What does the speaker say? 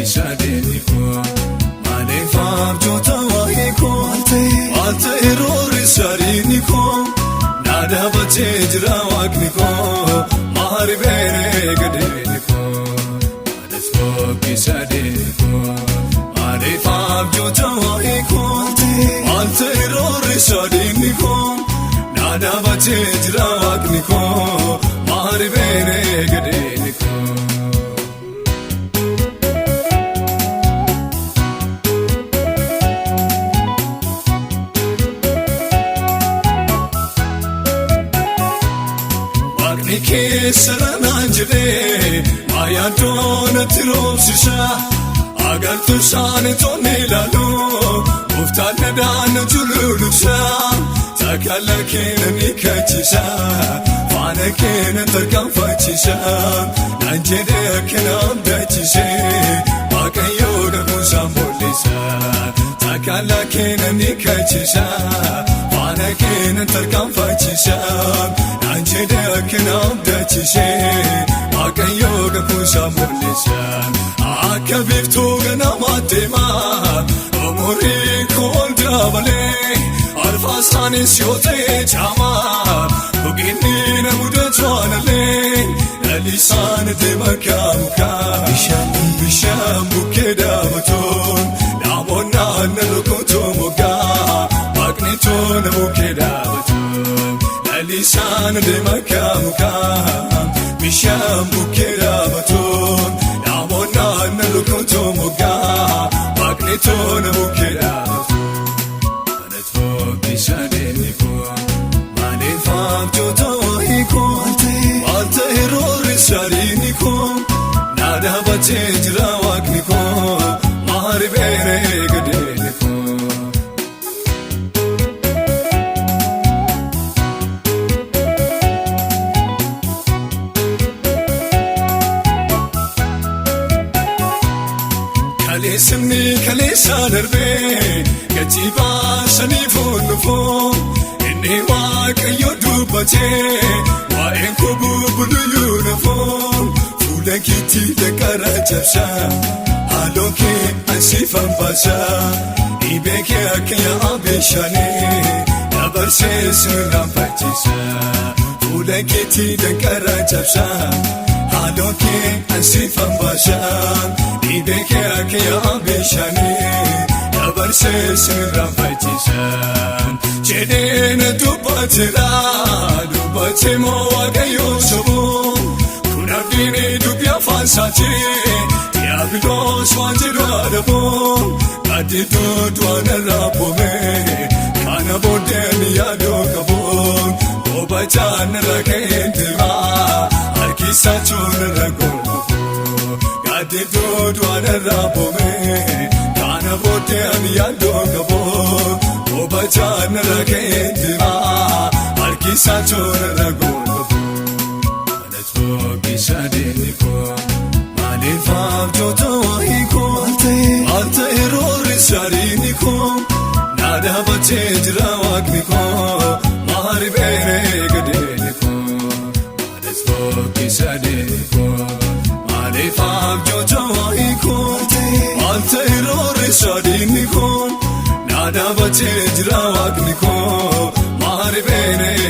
fokkisaa koo maaliif abjoota waa'ee koo maal ta'e roorri sadiini koo na dhaabatee jira waaqni koo maali beeree gadeeni koo maaliif fokkisaa koo maaliif abjoota waa'ee koo maal ta'e roorri sadiini koo na dhaabatee jira waaqni koo maali beeree gadeeni koo. Waaqni keessa naan jedhee maayyaaddoon natti roobsisa. Agartuu isaanii tonni ilaalu gooftaan nadaan na cululuqsa. Takkaala keenya ni kaachisa faana keenya tarkaanfachisa. Naan jedhee akka naam daachise waaqayyoo dhabuunsaan mul'isa. Takkaala keenya ni kaachisa faana keenya tarkaanfachisa. Naan jedhee akka naam daachise waaqayyoo dhabuunsaan mul'isa. Akka biiftuu ganamaa deemaa umurii koo dabalee alfaasaanis yoo ta'e caamaa goginni na mudatu analee lalisaan deema kaamukaa bishaan bukkee dhaabatuun namoonnaan na rukutu mukaa waaqni toona bukkee dhaabatuun lalisaan deema kaamukaa bishaan bukkee dhaabatuun namoonnaan na rukutu mukaa waaqni toona bukkee dhaabatuun. Maaliif fokkisaa koo maaliif abjoota waa'ee koo maal ta'e roorri sadiini koo na dhaabatee jira waaqni koo maali beeree gadeeni koo. Kaleessni kaleessa darbee gatii baasanii fuullufoo inni waaqayyo dubbatee waa'een koo bubbuluyyuu nafoo fuula keetti danqara cabsa haaloo kee ansiifan baasa dhibee kee akka yaa'aa bishaanii dabarsee sirraan fachiisa fuula keetti danqara cabsa. Haaloo kee ansiifan baasa dhibee kee akka yaa'aa bishaanii dabarsee sirraan fachiisa. Jedheen dubbateera dubbatee moo waaqayyoon sobu kun abdiin dubbii afaan isaati diiyaabiloos waan jedhu adabu gaaddidduu du'aan irraa boome kana booddeen yaaduu qabu bobachaan irra ka'een deemaa. Harkisachuun irra golgafu gaaddidduu du'aan irraa boome kana booddeen yaaduu qabu bobachaan irra ka'een deemaa harkisachuun irra golgafu. Maaliif fokkisaa koo maaliif abjoota waa'ee koo maal ta'e roorri sadiini koo na dhaabatee jira waaqni koo maali beeree gadeeni koo. Maaliif fokkisaa koo maaliif abjoota waa'ee koo maal ta'e roorri sadiini koo na dhaabatee jira waaqni koo maali beeree